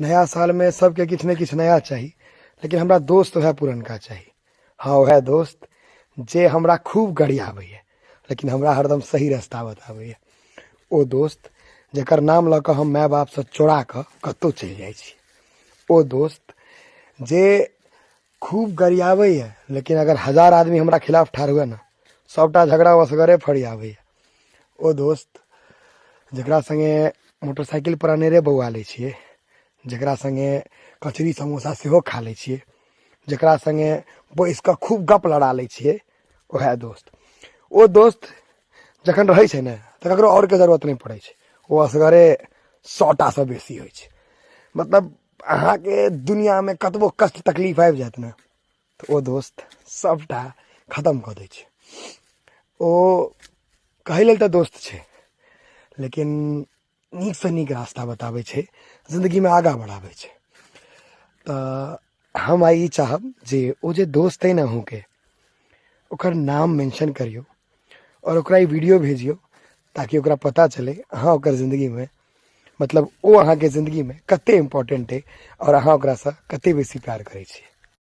नया सालमे सबके किछु ने किछु नया चाही, लेकिन हमरा दोस्त वएह पुरनका चाही। हँ, वएह दोस्त जे हमरा खूब गरियाबैए, लेकिन हमरा हरदम सही रास्ता बताबैए। ओ दोस्त जकर नाम लऽ कऽ हम माय बापसँ चोरा कऽ कतहु चलि जाइ छी। ओ दोस्त जे खूब गरियाबैए, लेकिन अगर 1000 आदमी हमरा खिलाफ ठाढ़ हुए ने, सभटा झगड़ा ओ असगरे फरियाबैए। ओ दोस्त जकरा सङ्गे मोटरसाइकिल पर अनेरे बौआ लै छियै, जकरा सङ्गे कचरी समोसा सेहो खा लै छियै, जकरा सङ्गे बैस कऽ खूब गप लड़ा लै छियै, वएह दोस्त। ओ दोस्त जखन रहै छै ने, तऽ ककरो आओरके जरूरत नहि पड़ै छै। ओ असगरे 100 टासँ बेसी होइ छै। मतलब अहाँके दुनिआँमे कतबो कष्ट तकलीफ आबि जायत ने, तऽ ओ दोस्त सभटा खतम कऽ दै छै। ओ कहै लेल तऽ दोस्त छै, लेकिन नीकसँ नीक रास्ता बताबै छै, जिन्दगीमे आगाँ बढ़ाबै छै। तऽ हम आइ ई चाहब जे ओ जे दोस्त अइ ने अहूँके, ओकर नाम मेंशन करियौ आओर ओकरा ई वीडियो भेजियौ, ताकि ओकरा पता चले अहाँ ओकर जिन्दगीमे, मतलब ओ अहाँके जिन्दगीमे कते इम्पोर्टेंट अइ आओर अहाँ ओकरासँ कते बेसी प्यार करै छियै।